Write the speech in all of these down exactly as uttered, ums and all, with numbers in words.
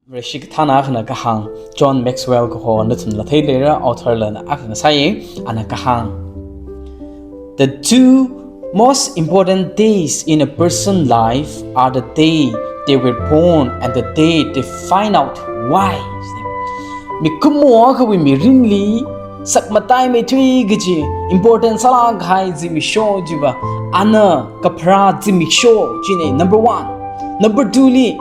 Vareshi kathāna akhana kahāng, John Maxwell kaho nathumla theileira, author lana akhana sāya, ana kahāng. The two most important days in a person's life are the day they were born and the day they find out why. Mikumo akhawui mirinli sakmataimeithui kaji important sālāk kahai zimiksho chiva, ana kapharā zimiksho china, number one. Number two li,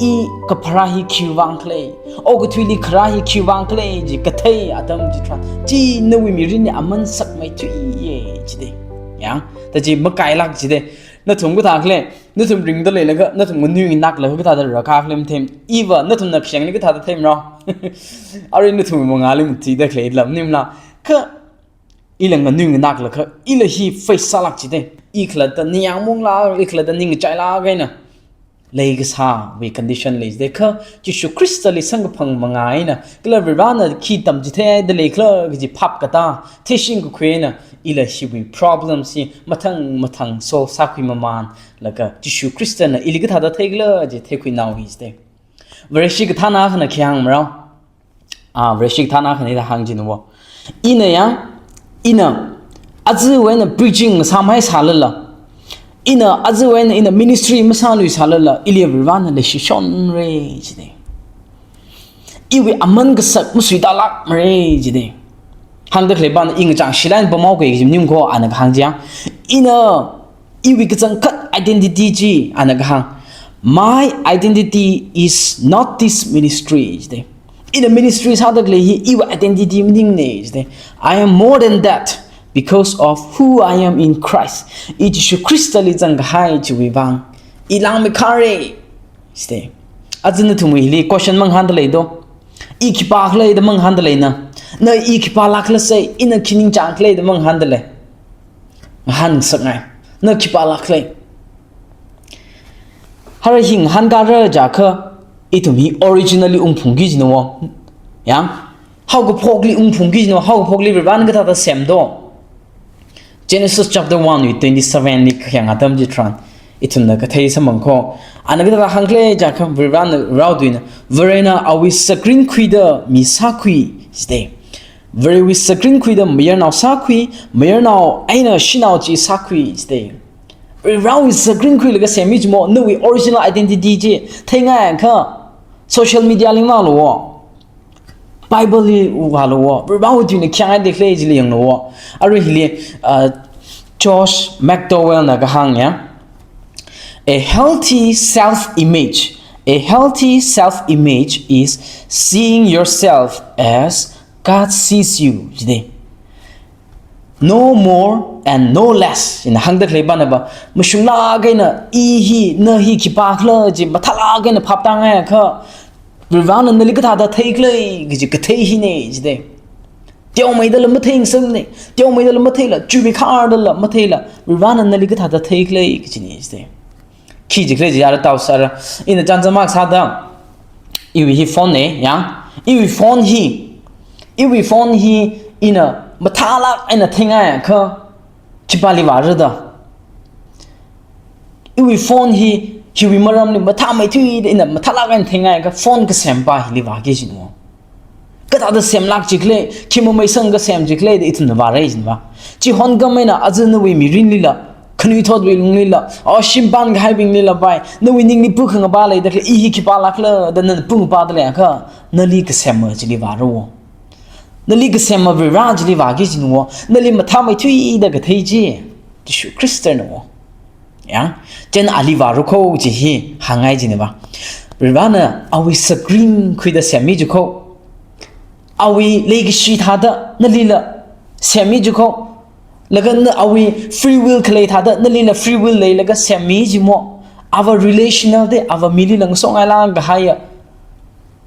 i kapharā hi khiwui vang khala, okathuili kharā hi khiwui vang khala chi kathei atam chitharan, chi nawui mirinli aman sakmeithuiya jida. Yang, ta chi makailāk jida. Nathum kathā khala, nathum ringda leilaga, nathum nganui nganāklaga kathāda rākā khala mathei. Iva nathumna kashengli kathāda theimara. Arui nathum mangāli mutida khalei lam maningmala. Kha ila nganui nganāklaga, ila hi face sālāk jida. I khalatta ningyāng maunglāk, i khalatta ningkachailāk eina leikasāwui condition lei jida. Kha Jishu Khristali samkaphang manga eina, kala Varivarana khi tamchitheida leikhala kaji phap katā theishing kakhui eina, ila hiwui problem hi mathang mathang solve sākhui mamānlaga, Jishu Khristana ili kathāda theikhala chi theikhuinao hi jida. Vareshi kathāna akhana khi hāngmara. Ah, Vareshi kathāna akhana hithāda hāng jina wo. Ina ya, ina, aja eina preaching masāmei sālala, ina, aja eina ina ministry masāluisālala, ili Varivarana leishishonra jida. Iwui aman kasak masuitālākmara jida. Hāngda khalei pāna i ngachang shilai pamao kaji maning ko, ana kahāng chiya. Ina, iwui kachangkhat identity chi, ana kahāng, "My identity is not this ministry," jida. Ina ministry sāda khalei hi iwui identity maningna jida. "I am more than that because of who I am in Christ." I Jishu Khristali zangkahai chiwui vang i langmeikharra jida. Aja nathumwui hili question mangahānda lei do. I khipā khala da mangahānda leina. Na i khipālāk khala sai, ina khi ningchāng khala da mangahānda lei. Ngahānsakngai. Na khipālāk khala. Hara hi ngahānkara jiakha, ithum hi originally ungphungki jina wo. Yang, haokaphokli ungphungki jina wo, haokaphokli Varivarana kathāda semdo. Genesis chapter one wui twenty-seven li kayāng atam chitharan, ithumna kathei samphang ko. Ana kathāda hāngkhala jiakha, Varivarana raotuina, Varena awui sakrin khuida mi sākhui jida. Varewui sakrin khuida mayarnao sākhui, mayarnao eina shanao chi sākhui jida. Varivarawui sakrin khuilaga semmi chi mo, nawui original identity chi theingai akha, social media li vālu wo. Bible li vālu wo. Varivarawui tuina khi hāngda khalei chili yanglu wo. Arui hili, uh, Josh McDowell na kahāng ya. A healthy self-image. A healthy self-image is seeing yourself as God sees you, jida. No more and no less. Ina hāngda khalei pāna va, mashunglāk eina i hi, na hi khipā khala chi mathālāk eina phaptāngai akha, Varivarana nali kathāda theikhala kaji kathei hina jida. Teomeidala matheingasakna, teomeidala matheila, chuimeikharda la matheila, Varivarana nali kathāda theikhala kajina jida. Khi jikhala jiya ara tao sāra. Ina chānjam akha sāda, iwui hi phone na, yang. Iwui phone hi, iwui phone hi ina mathālāk eina theingai akha, khipāli vāra da. Iwui phone hi, hiwui maramli mathāmeithuida ina mathālāk eina theingai akha, phone kasempā hili vāki jina wo. Kathāda semlāk jikhala, khi mamaisang kasem jikhala da ithumna vāra jina va. Chihon kam eina aja nawui mirinlila, khanuithotwui lunglila, o shimpān kahaibinglila pai, nawui ningli pukhangapā leida khalei, i hi khipālāk khala da nana pungapāda lei akha, nali kasema chili vāra wo. Nali kasema Varivara chili vāki jina wo. Nali mathāmeithuida kathei chi Jishu Khristana wo. Yang, chieina ali vāra kho chi hi hāngngai jina va. Varivarana awui sakrin khuida semmi chi kho. Awui leikashi thāda nalila semmi chi kho. Laga na awui free will khalei thāda nalila free will leilaga semmi chi mo. Ava relational da, ava milila ngasokngailāk kahaiya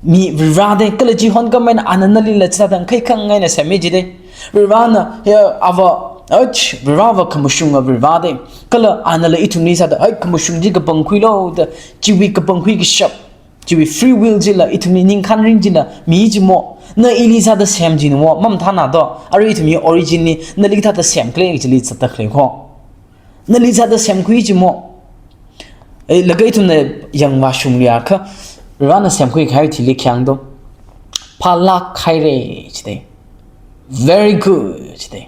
mi Varivara da, kala chihon kam eina ana nalila chithāda ngakhaikhangai eina semmi jida. Varivarana, ya, ava, ach, Varivara va khamashunga Varivara da. Kala anala ithumli sāda, ai, khamashung chi kapangkhuilu da, chiwui kapangkhui kashap, chiwui free will chila, ithumli ningkhanring chila mi chi mo. Na ili sāda sem jina wo, mamathāna do. Arui ithumwui origin li, nali kathāda semkhala chili zatda khalei kho. Nali sāda semkhui chi mo. Eh, laga ithumna yangvāshungli akha, Varivarana semkhui kahai thili khayang do. Phalāk haira jida. Very good jida.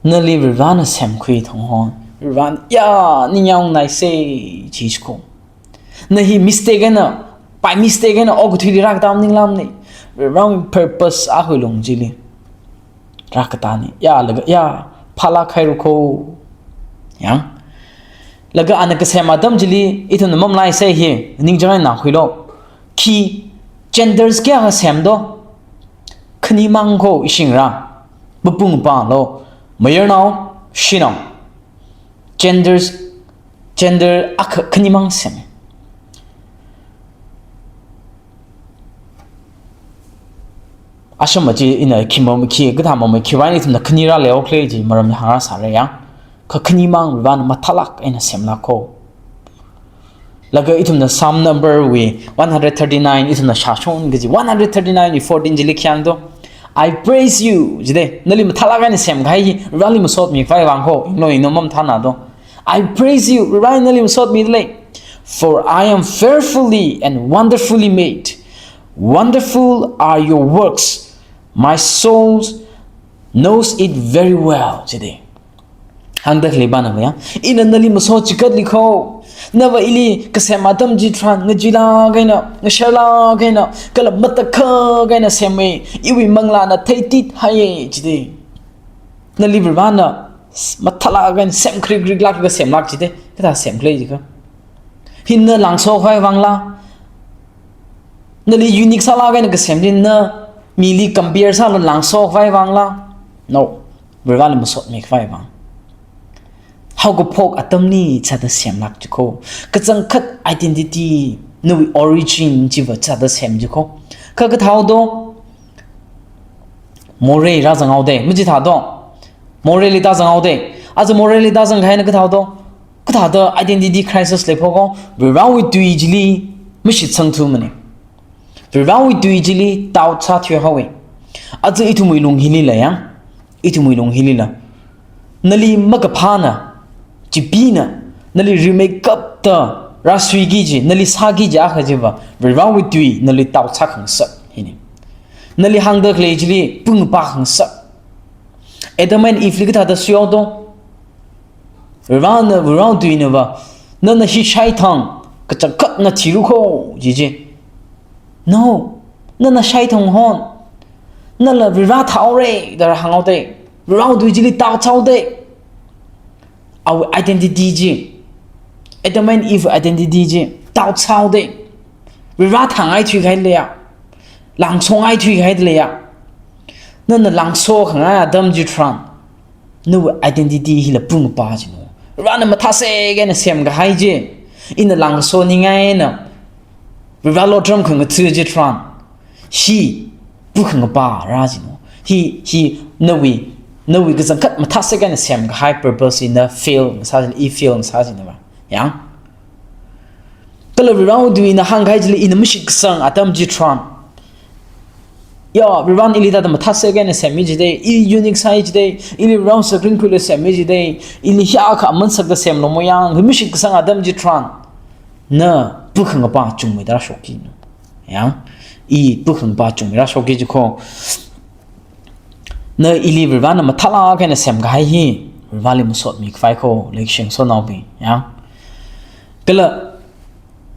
Nali Varivarana semkhui thang hon, Varivarana ya ningyāng naisa jikhon. Na hi mistake eina, by mistake eina okathuili rākatā maningla mani. Varivarawui purpose akhui lung chili rākatāna. Ya laga ya phalāk haira kho. Yang. Laga ana kasem atam chili ithumna mamalaisa hi, ningchāng eina khuilu. Khi genders kayākha sem do? Khanimang kho ishingra. Mapung pālo. Mayarnao, shanao. Genders, gender akha khanimang sem. Asham achi ina khimam khi, kathāmam khiwui eina ithumna khani rāleihaokhala chi maram hāngrāsāra yang. Kha khanimang Varivarana mathālāk eina semlāk kho. Laga ithumna Psalm number wui one hundred thirty-nine ithumna shāshon kaji one hundred thirty-nine wui fourteen chili khayang do. "I praise you," jida, nali mathālāk eina semkahai hi Varivarali masotmi khavai vang kho, inglo ino mamathāna do. "I praise you," Varivara nali masotmida lei. "For I am fearfully and wonderfully made. Wonderful are your works. My soul knows it very well," jida. Hāngda khalei pāna ya. Ina nali masot chikatli kho. Nava ili kasem atam chitharan ngachilāk eina, ngasharlāk eina, kala matakhak eina semmi, iwui manglāna theitithai jida. Nali Varivarana mathālāk eina semkrik kriklāk kasemlāk jida. Kathā semkhala jiakha. Hi na langso khavai vangla. Nali unique sālāk eina kasem chi na mili compare sālaga langso khavai vangla. No. Varivarali masotmi khavai vang. Haokaphok atamli chithāda semlāk jikho. Kachangkhat identity, nawui origin chiva chithāda sem jikho. Kha kathāda? Morei rāzanghaoda, machithāda? Moreili tāzanghaoda. Aja moreili tāzangkahaina kathāda? Kathāda identity crisis leiphok kho, Varivarawui tui chili mashitsangthu mani. Varivarawui tui chili doubt sāthuihaowa. Aja ithumwui lung hilila yang. Ithumwui lung hilila. Nali makaphāna, chibingna, nali rimeikapta rāsuiki kaji, nali sāki kaji akha chiva, Varivarawui tui nali doubt sākhangasak hina. Nali hāngda khalei chili pungpā khangasak. Adam and Eve li kathāda suihaoda? Varivarana, Varivarawui tuinava, "Nana hi shaithang, kachangkhat na thilu kho," ji chi. No, nana shaithang hon. Nala Varivara thāhaora da hānghaoda. Varivarawui tui chili doubt sāhaoda. Awui identity chi, Adam and Eve identity chi doubt sāhaoda. Varivara thāngai thuikahai leiya. Langsongai thuikahai leiya. Nana langso khangai atam chitharan, nawui identity hila pungpā jino. Varivarana mathāsek eina semkahai chi, ina langsoningai eina Varivara lotram khangatha chitharan, hi pukhangapā rā jino. Hi, hi nawui, nawui kachangkhat mathāsek eina semkahai purpose ina fail ngasā jino, i fail ngasā jino ba. Yang. Kala Varivarawui tuina hāngkahai chili ina mashitkasang atam chitharan, ya, Varivarana ili thāda mathāsek eina semmi jida, i unique sāi jida, ili Varivarawui sakring khuilaga semmi jida, ili hiyākha aman sakda semlu mo yang, hi mashitkasang atam chitharan, na pukhangapā chungmeida rāshokki no. Yang, i pukhangapā chungmeida rāshokki jikho. Na ili Varivarana mathālāk eina semkahai hi, Varivarali masotmi khavai kho, leikashiya ngasotnaobing, yang. Kala,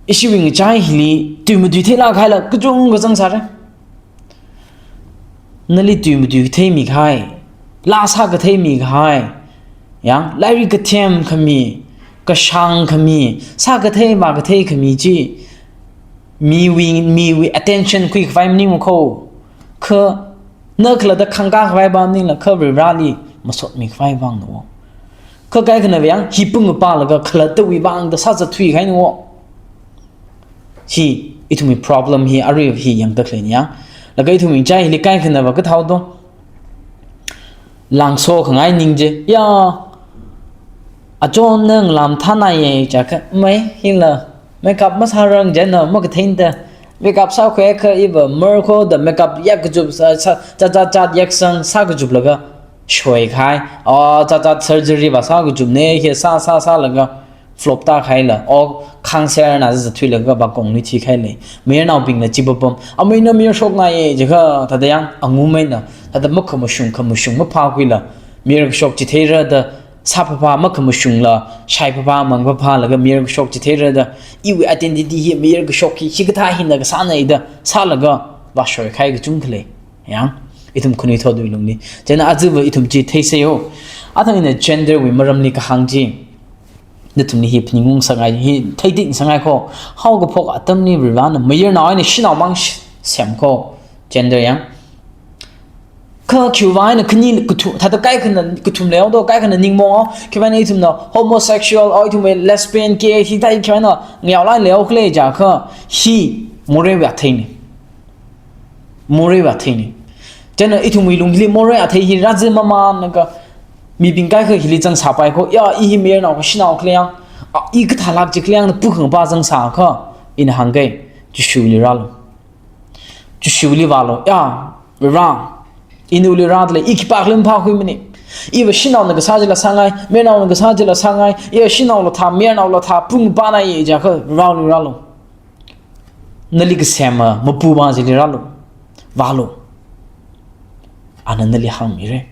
ishiwui ngachai hili, tui matui theilāk kahaila, kachungkha zangsāra. Nali tui matui theimikahai, laa sākatheimikahai, yang, lairik kathem khami, kashāng khami, sākathei vākathei khami chi, miwui, miwui attention khuikhavai maningmana kho. Kha, na khalatta khangkā khavai vang maningla, kha Varivarali masotmi khavai vangna wo. Kha kaikhanava yang, hi pungpālaga khalattawui vangda sāzat thuikahaina wo. Hi, ithumwui problem hi, arui hi yangda khaleina yang. Laga ithumwui ngachai hili kaikhanava kathāda? Langso khangai ning chi, ya, achon nang lam thānaiya jiakha, mai, hila, makeup masārang jina, makatheinda, makeup sākhuiakha iva, mer kho da makeup yak kachup sā, sā, cha, cha, cha, yaksang, sākachuplaga, shoikahai, o, cha, cha, surgery va sākachupna, hi sā, sā, sālaga, flop tākahaila, o khangserna zathuilaga vākongli thikahaila. Mayarnaobingna chi papam, ameina mayar shokngai jiakha, thāda yang angumeina, thāda makhamashung khamashung maphākhuila, mayar kashok chitheira da, sāphāphā makhamashungla, shaiphāphā mangphāphālaga mayar kashok chitheira da, iwui identity hi mayar kashok hi, hikathā hina kasānei da, sālaga vāshoikahai kachungkha lei. Yang, ithum khanuithotwui lungli. Chieina ajava ithum chi theisei ho. Athang ina gender wui maramli kahāng chi, nathumli hi phaningungsāngai, hi theitingsāngai kho. Haokaphok atamli Varivarana mayarnao eina shanaomang sh-, semkho. Gender yang. Kha khiwuivang eina khani kathu-, thāda kaikhana kathum leihaoda, kaikhana ningmong o, khiwuivang eina ithumna homosexual, o ithumwui lesbian, gay, hithāda khiwuivang eina ngayaolāk leihaokhala jiakha, hi moreiwui atheinei. Moreiwui atheinei. Chieina ithumwui lungli morei athei hi rāzangmamānlaga, mibing kaikha hili zangsāpai kho, ya, i hi mayarnao kha shanao khala yang, a, i kathālāk chi khala yangna pukhang pa zangsākha, ina hāngkei, Jishuli rālu. Jishuli vālu, ya, Varivara, ina nali rādalei, i khipākhala maphākhuimanei. Iva shanaona kasā chila sāngai, mayarnaona kasā chila sāngai, i shanaola thā, mayarnaola thā, pung panai jiakha, Varivarali rālu. Nali kasema mapupa chili rālu, vālu. Ana nali hāngmirei.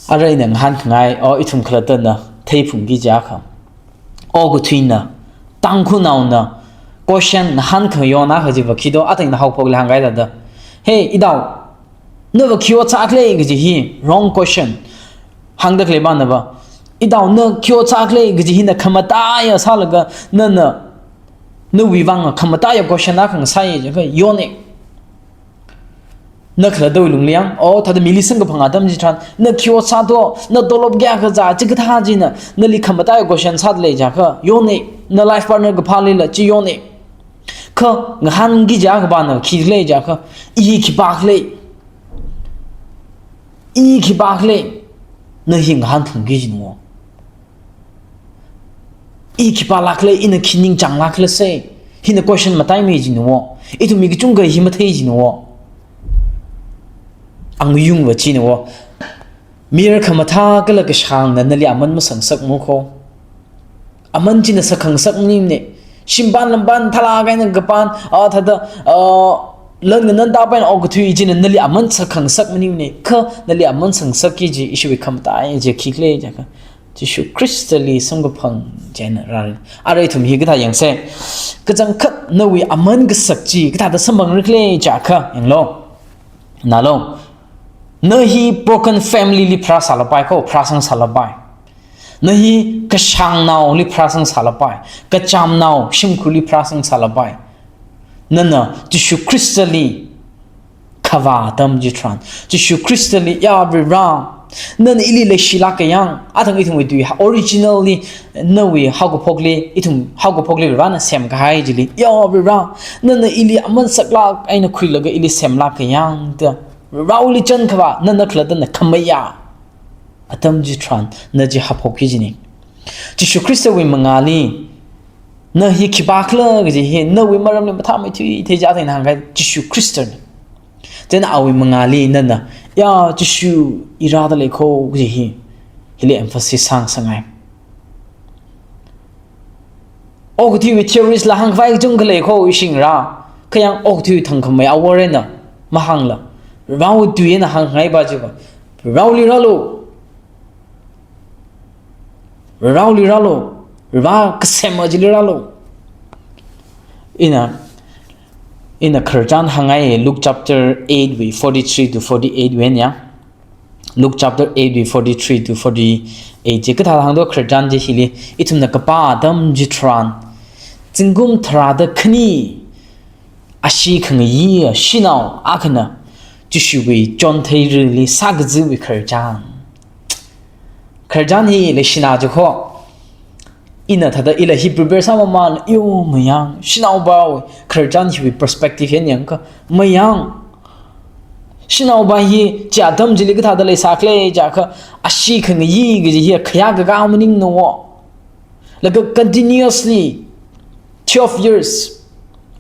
Arui ina ngahānkhangai, o ithum khalattana theiphungki jiakha, okathuina, Tangkhulnaona question ngahānkhayon akha chiva khi do, athang ina haophokli hāngkahai thāda, "Hey, idao, nava khi ot sākhala?" kaji hi wrong question. Hāngda khalei pa nava, "Idao, na khi ot sākhala?" kaji hina khamataiya sālaga, nana, nawui vang khamataiya question akha ngasāi jiakha, yonei. Na khalattawui lungli yang, o, thāda mili samkaphang atam chitharan, na khi ot sādo, na tolop kayākha zā, chikathā china, nali khamataiya question sādalei jiakha, yonei, na life partner kaphālila chi yonei. Kha ngahānki jiakha pa na khi khala jiakha, i khipākhala, i khipākhala, na hi ngahānthungki jina wo. I khipālāk khala, ina khi ningchānglāk khala sei. Hina question mataimei jina wo. Ithum mi kachungkha hi mathei jina wo. Angayungva china wo. Mayar khamathā kala kashāngna nali aman masangsakmara kho. Aman china sakhangasak maningnei. Shimpan lampan thalāk eina kapan, a, thāda, a, lan nganan tāpaina okathui china nali aman sakhangasak maningnei. Kha nali aman sangsakki kaji, ishiwui khamataiya chi khikhala jiakha, Jishu Khristali samkaphang china rāra. Arui ithum hikathā yangsei. Kachangkhat nawui aman kasak chi kathāda samphangra khala jiakha, yanglu. Nalu. Na hi broken family li pharāsālapai kho, pharāsangsālapai. Na hi kashāngnaoli pharāsangsālapai, kachamnao shimkhurli pharāsangsālapai. Nana Jishu Khristali khavā atam chitharan, Jishu Khristali, ya Varivara, nana ili leishilāk kayang, athang ithumwui tui ha-, originally, nawui haokaphokli, ithum haokaphokli Varivarana semkahai chili, ya Varivara, nana ili aman saklāk eina khuilaga ili semlāk kayang da, Varivarawuili chān khavā, nana khalattana khamayā atam chitharan, na chi haophokki kajinei. Jishu Khristawui mangāli, na hi khipākhala kaji hi, nawui maramli mathāmeithui thei jiakha ina hāngkahai Jishu Khristana. Chieina awui mangāli nana, ya Jishu i rādalei kho kaji hi, hili emphasis sāngasakngai. Okathuiwui theories la hāngkhavai kachungkha lei kho ishingra. Kha yang okathui thangkhamei awor eina mahāngla, Varivarawui tui eina hāngkhangai pa chiva, Varivarawuili rālu. Varivarawuili rālu. Varivara kasema chili rālu. Ina, ina khararchan hāngngai, Luke chapter eight wui forty-three to forty-eight wui eina. Luke chapter eight wui forty-three to forty-eight chi kathāda hāngdo khararchan chi hili, ithumna kapā atam chitharan, zingkum tharāda khani ashee khangayiya shanao akhana Jishuwui chontheirali sākaziwui khararchan. Khararchan hi leishina jiakha, ina thāda ila hi prepare sāmamān, yo mayang, shanaopawui khararchan hiwui perspective eina yangakha, mayang, shanaopa hi chi atam chili kathāda leisākhala jiakha, ashee khangayi kaji hi khayā kakā maningna wo. Laga continuously twelve years,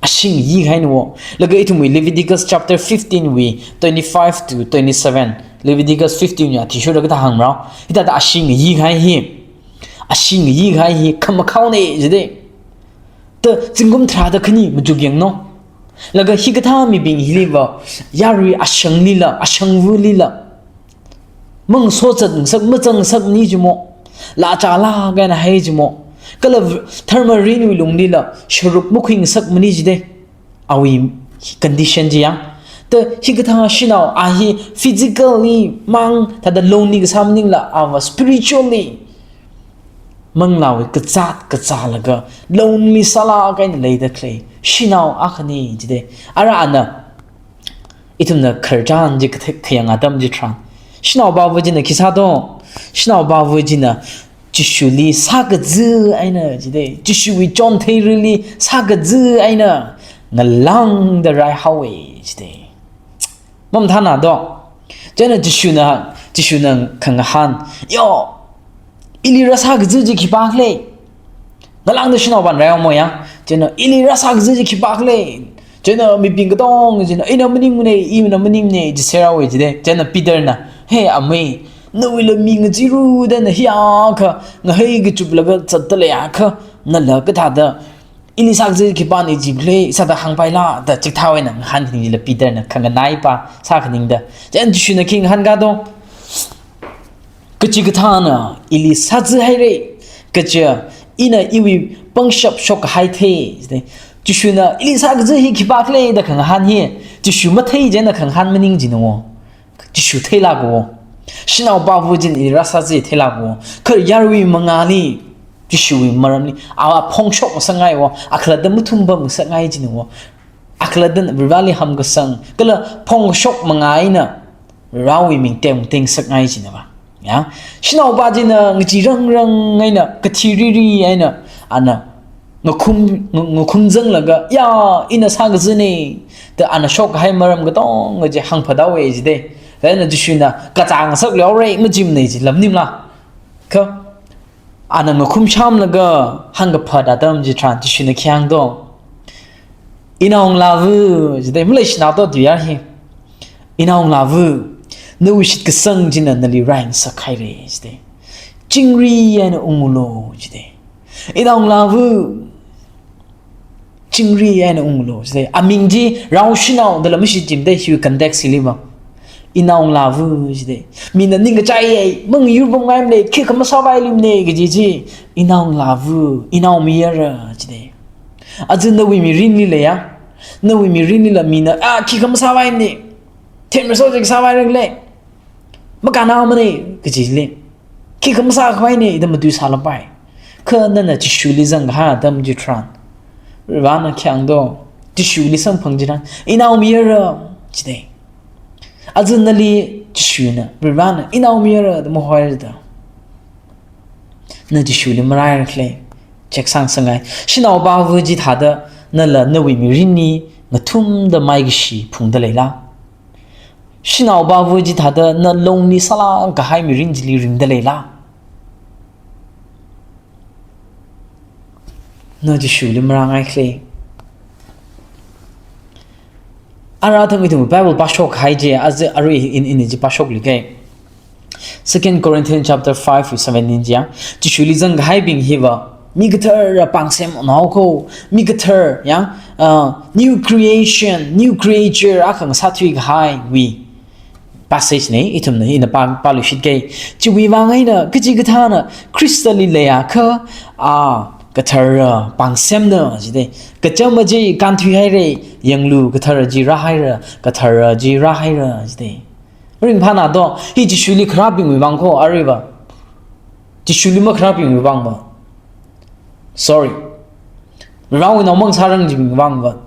Ashee ngayi kahaina wo. Laga ithumwui Leviticus chapter fifteen wui twenty-five to twenty-seven. Leviticus fifteen ya thishu laga ta hāngmarao. Hithāda ashee ngayi kahai hi. Ashee ngayi kahai hi khamakhaona jide. Ta zingkum tharāda khani machuk yangno. Laga hikathā mibing hiliva yarui ashanglila, ashangvulila mangasozat ngasak, mazang ngasakmana jimo. Laa chālāk eina hai jimo. Kala v-, dharma rinwui lunglila sharuk makhuingasakmana jide. Awui condition chi ya. Ta hikathā shanao a hi physically mang thāda lonely kasā maningla, ava spiritually manglāwui kazāt kazālaga lonely sālāk eina leida khalei shanao akhana jide. Ara ana ithumna khararchan chi kathe-, khayang atam chitharan, shanao pava china khi sāto? Shanao pava china Jishuli sākazi eina jide, Jishuwui chontheirili sākazi eina ngalāngda raihaowa jide. Mamathāna to? Chieina Jishuna, Jishuna khangahān, yo, ili rāsākazi chi khipākhala? Ngalāngda shanao pāna raihaomo ya. Chieina ili rāsākazi chi khipākhala? Chieina mibing katonga china, ina maningmana, ina maningmana, jiserhaowa jide. Chieina Peterna, he amei, nawuila mi ngacheeru da na hiyākha ngahai kachuplaga zatda leiakha, nala kathāda ili sākazi khipāna jikhala, sāda hāngpaila da chikathā eina ngahānkhaningla Peterna khanganaipa sākhaningda. Chieina Jishuna khi ngahānka to? Kachikathāna ili sāzihaira, kaja ina iwui pangshap shokkahai thei jide. Jishuna ili sākazi hi khipākhala da khangahān hi, Jishu mathei chieina khangahān maning jina wo. Jishu theilāka wo. Shanao pava china ili rāsāzi theilāka wo. Kha yarui mangāli, Jishuwui maramli, a phongshok ngasakngai wo, a khalatta mathum pam ngasakngai jina wo. A khalatta Vareli hamkasang, kala phongshok mangā eina Varewui ming tengteng ngasakngai jina va. Ya. Shanao pa china ngachee rangrang eina, kathi riri eina, ana ngakhum, nga-, ngakhum zanglaga, ya, ina sākazina, da ana shokkahai maram katonga chi hāngphāthaowa jide. Chieina Jishuna kazā ngasak leora, majimana ji lam maningla. Kha ana ngakhum shamlaga hāngkaphā atam chitharan Jishuna khi hāng to? Inaongalāva jide, maleishinao to tui ya hi. Inaongalāva, nawui shitkasang china nali raingasakhaira jide. Chingri eina unglu jide. Inaongalāva, chingri eina unglu jide. Aming chi rao shanao dala mashichinda, hiwui context hiliva. Inaongalāva jide. Mina ningkachaiya, mangayur pamngaimana, khikha masāpailuimana kaji chi. Inaongalāva, inaomayara jide. Aja nawui mirinli leiya, nawui mirinlila mina, a, khikha masāpaimana, themraso chi kasāpaira khala, makānāmana kajili, khikha masākhavaina da matuisālapai. Kha nana Jishuli zangkahai atam chitharan, Varena khi hāng to? Jishuli samphang chitharan, inaomayara jide. Aja nali Jishuna, Varena inaomayara da mahoira da, na Jishuli maraira khala, check sāngasakngai. Shanao pava chithāda nala nawui mirinli ngathumda maikashi phungda leila? Shanao pava chithāda na lonely sālāk kahai mirin chili ringda leila? Na Jishuli marangai khala? Ara athang ithum Bible pāshokkahai chi, aja arui in, in chi pāshokli kei. Second Corinthians chapter five verse seventeen chi ya. Jishuli zangkahaibing hiva mi kathara pāngsemnao ko, mi kathara ya, uh, new creation, new creature akha ngasāthuikahaiwui passage na, ithumna ina pā, pāluishit kei. Chiwui vang eina kachikathāna Khristali leiakha, a, kathara pāngsemna jide. Kachama chi kānthuihaira, yanglu kathara chi rāhaira, kathara chi rāhaira jide. Ringphāna to? Hi Jishuli kharābingwui vang ko, aruiva Jishuli makharābingwui vangva. Sorry. Varewui nao mangasārang chibing vangva.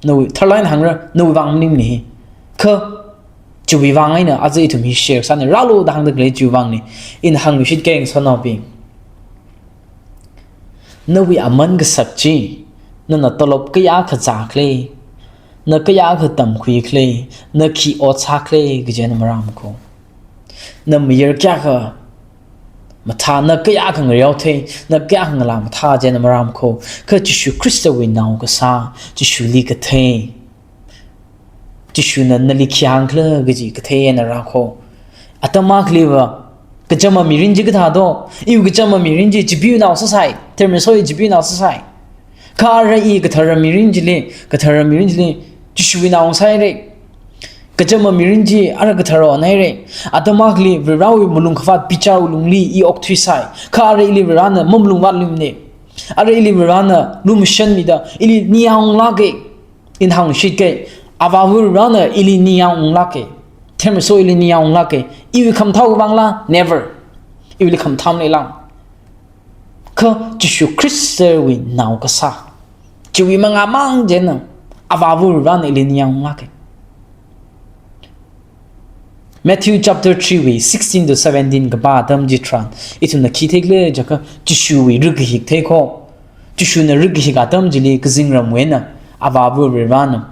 Nawui, tharlāk eina hāngra, nawui vang maningmana hi. Kha, chiwui vang eina aja ithum hi share sāna, rālu da hāngda khalei chiwui vangna. Ina hāngluishit kei ngasotnaobing. Nawui aman kasak chi, nana tolop kayākha zākhala, na kayākha tamkhuikhala, na khi ot sākhala kaji eina maram ko. Na mayar kayākha Mathā na kayākha ngareothei, na kayākha ngalā mathā chieina marāmakho, kha Jishu Khristawui nao kasā, Jishuli kathei. Jishuna nali khi hāngkhala kaji kathei eina rākho. Atam akhaliva, kachama mirin chi kathā do, iwui kachama mirin chi Chipeewui nao sāsai, thermesoiwui Chipeewui nao sāsai. Kha ara i kathara mirin chili, kathara mirin chili, Jishuwui nao sāhaira. Kachama mirin chi ara kathara onhaira. Atam akhali Varivarawui malungkhavāt bichar lungli i okthuisai. Kha ara ili Varivarana mamalungvātluimana. Ara ili Varivarana lumashanmida, ili ningyāng unglāka. Ina hāngshit kei, Avāva Varivarana ili ningyāng unglāka. Thermesoili ningyāng unglāka. Iwui khamathāwui vāngla, never. Iwuili khamathā maleila. Kha Jishu Khristawui nao kasā, chiwui mangāmang chieina, Avāva Varivarana ili ningyāng unglāka. Matthew chapter three wui sixteen to seventeen kapā atam chitharan, ithumna khi theikhala jiakha Jishuwui rikahik theikho. Jishuna rikahik atam chili kazingramwui eina, Avāva Varivarana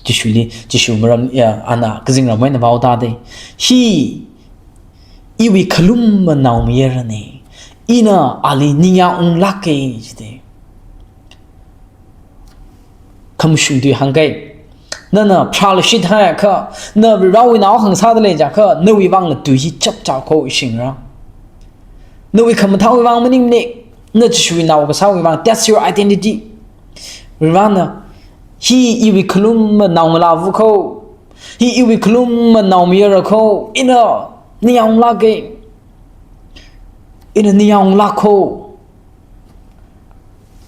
Jishuli, Jishu maram, ya, ana kazingramwui eina vaotāda, hi iwui khalumma naomayarana, ina ali ningyāng unglāka jida. Khamashung tui hāngkei. Nana pharāluishit haiakha, na Varivarawui nao akha ngasāda lei jiakha, nawui vāngla tui hi chapchākho ishingra. Nawui khamathāwui vāng maningmana, na Jishuwui nao kasāwui vāng, that's your identity. Varivarana, hi iwui khalumma naongalāva kho, hi iwui khalumma naomayara kho, ina ningyāng unglāka, ina ningyāng unglākho.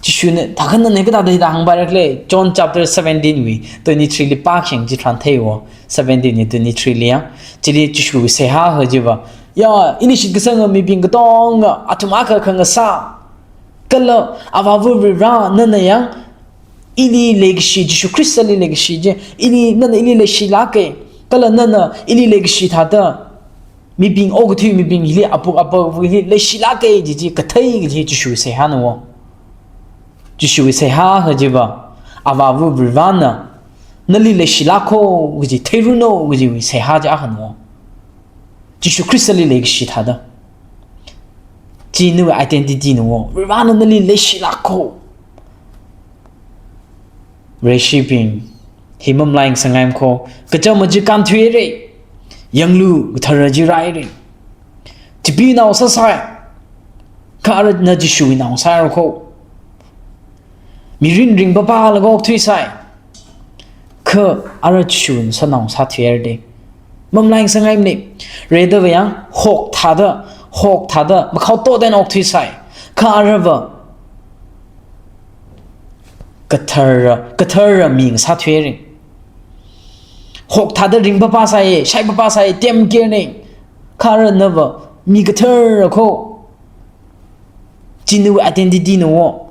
Jishuna thākhanna ne kathāda hithāda hāngpaira khala, John chapter seventeen wui twenty-three li pākhayang chitharan theiwo, seventeen wui twenty-three li ya. Chili Jishuwui seihā akha chiva, ya, ini shitkasanga mibing katonga athum akha akha ngasā. Kala Avāva Varivara nana yang, ili leikashi, Jishu Khristali leikashi chi, ili, nana ili leishilāka, kala nana ili leikashi thāda mibing, okathui mibing hili, apuk apakva hili leishilāka kaji chi kathei kaji Jishuwui seihāna wo. Jishuwui seihā akha chiva, Avāva Varivarana nali leishilākho kaji, theiranu kajiwui seihā chi akhana wo. Jishu Khristali leikashi thāda. Chi nawui identity na wo. Varivarana nali leishilākho. Vareshibing, hi mamalai ngasakngai makho, kachama chi kānthuihaira, yanglu kathara chi rāhaira. Chipeewui nao sāsai, kha ara na Jishuwui nao sāhaira kho. Mirin ringpapālaga okthuisai, kha ara Jishuna sānao sāthuihaira da. Mamalai ngasakngaimana, rida vayang, hok thāda, hok thāda, makhao totda eina okthuisai, kha arava kathara, kathara mi ngasāthuihaira. Hok thāda ringpapāsai, shaipapāsai, temkerna, kha ara nava mi kathara kho. Chi nawui identity na wo.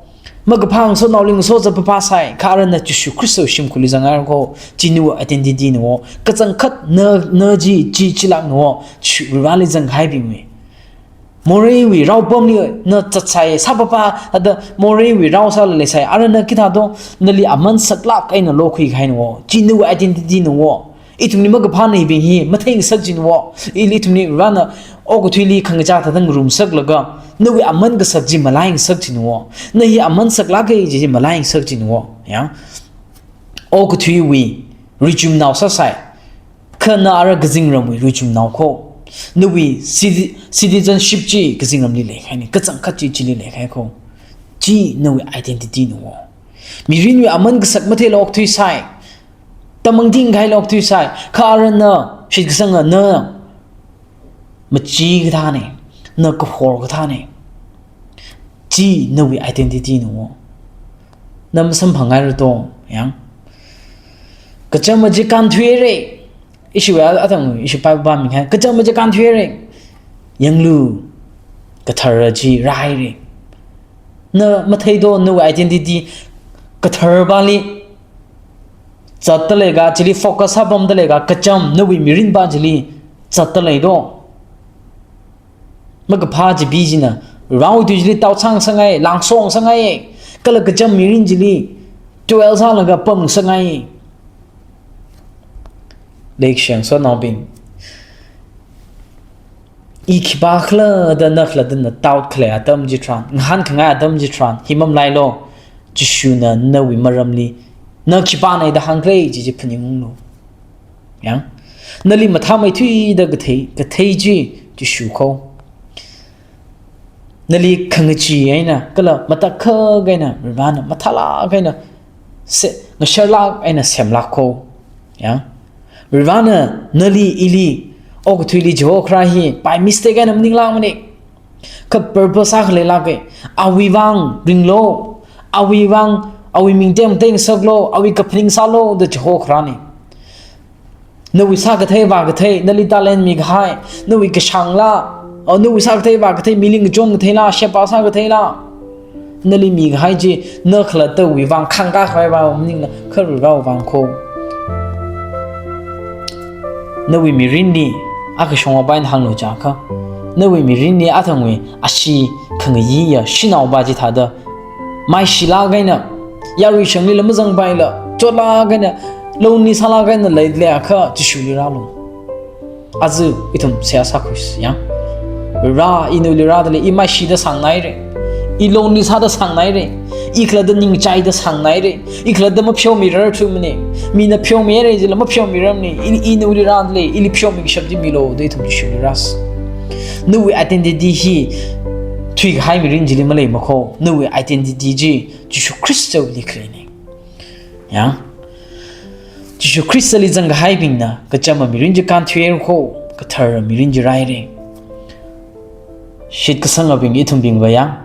Makaphā ngasonaoli ngasozat papāsai, kha ara na Jishu Khristawui shimkhurli zanghaira kho. Chi nawui identity na wo. Kachangkhat na, na chi, chi chilāk na wo. Chi Varivarali zangkahaibingwui. Moreiwui raopamli na zatsai, sāpapā, thāda moreiwui rao sāla leisai, ara na kathāda, nali aman saklāk eina lokhuikahai na wo. Chi nawui identity na wo. Ithumli makaphā nabing hi matheingasak chi na wo. Ili ithumli Varivarana okathuili khangachā thāda ngarumsaklaga, nawui aman kasak chi malaingasak chi na wo. Na hi aman saklāka kaji chi malaingasak chi na wo. Ya. Okathuiwui richumnao sāsai, kha na ara kazingramwui richumnao kho. Nawui citi-, citizenship chi kazingramli leikahaina, kachangkhat chi chili leikahai kho. Chi nawui identity na wo. Mirinwui aman kasak matheila okthuisai, tamangting kahaila okthuisai, kha ara na shitkasanga na machi kathāna, na kahor kathāna. Chi nawui identity na wo. Na masamphanghaira to, yang. Kachama chi kānthuihaira. Ishiwui a-, athang, ishi Bible pāmikahai. Kachama chi kānthuihaira. Yanglu, kathara chi rāhaira. Na mathei to, nawui identity kathara pāli zatda leiakha, chili focus sāpamda leiakha, kacham nawui mirinpā chili zatda lei to. Makaphā Chipee china, Varewui tui chili taotsang sāngai, langsong sāngai, kala kacham mirin chili dwell sālaga pamngasakngai. Leikashi ngasotnaobing, I khipākhala da na khalattana doubt khalei atam chitharan, ngahānkhangai atam chitharan, hi mamalailu, Jishuna nawui maramli na khipāna da hāngkhalei chi chi phaningunglu. Yang, nali mathāmeithuida kathei, kathei chi Jishu kho. Nali khangachee eina, kala matakhak eina, Varivarana mathālāk eina, se, ngasharlāk eina semlāk kho. Yang, Varivarana nali ili, okathuili chihokhara hi by mistake eina maninglākmana. Kha purpose akha leilāka. Awui vang ringlu, awui vang, awui ming tengteng saklu, awui kaphaning sālu da chihokharana. Nawui sākathei vākathei, nali talent mikahai, nawui kashāngla, o nawui sākathei vākathei, mili ngachon katheila, sheba sākatheila, nali mikahai chi na khalattawui vang khangkā khavai vang maningla, kha Varivarawui vang kho. Nawui mirinli, akha shongapa eina hānglu jiakha, nawui mirinli athangwui ashee khangayiya shanaopa chithāda maishilāk eina, yarui shanglila mazangpaila, chotlāk eina, lonely sālāk eina leileiakha Jishuli rālu. Aja ithum seihā sākhuisa, yang. Ra, inawuili rādalei, i maishida sānghaira. I lonely sāda sānghaira. I khalatta ningchaida sānghaira. I khalatta mapheomirarthumana. Mina pheomihaira jila mapheomiramana. I, inawuili rādalei, ili pheomi kashap chi milu da ithum Jishuli rāsa. Nawui identity hi thuikahai mirin chili maleimakho. Nawui identity chi Jishu Khristawuili khaleina. Yang, Jishu Khristali zangkahaibingna kachama mirin chi kānthuihaira kho, kathara mirin chi rāhaira. Shitkasangabing ithumbingva yang,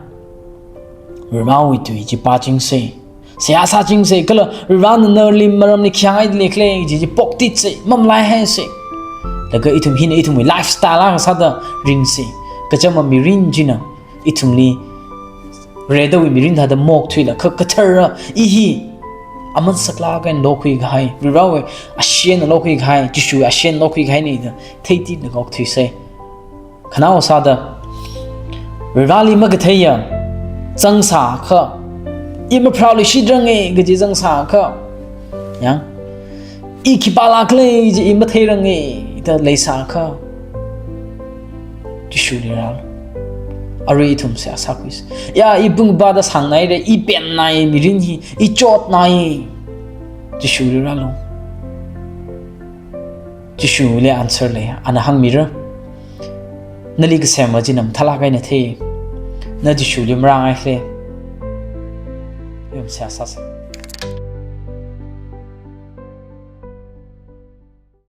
Varivarawui tui chi pāchingsa, seihā sāchingsa, kala Varivarana nali maramli khi hāngngaida leikhala chi chi poktitsa, mamalaihaisa. Laga ithum hina ithumwui lifestyle akha sāda ringsa. Kachama mirin china ithumli redawui mirin thāda mokthuila, kha kathara, i hi aman saklāk eina lokhuikahai, Varivarawui asheena lokhuikahai, Jishuwui asheena lokhuikahaina da theititlaga okthuisa. Khanaowa sāda, Varivarali makatheiya zangsākha, i mapharāluishitrange kaji zangsākha, yang, i khipālāk khalei chi i matheiranga da leisākha, Jishuli rālu. Arui ithum seihā sākhuisa. Ya, i pungpāda sānghaira, i pennai mirin hi, i chotnai. Jishuli rālu. Jishuli answer lei, ana hāngmira. Nali kasema china mathālāk eina thei. Na Jishuli marāngaikhala. Ithum seihā sāsa.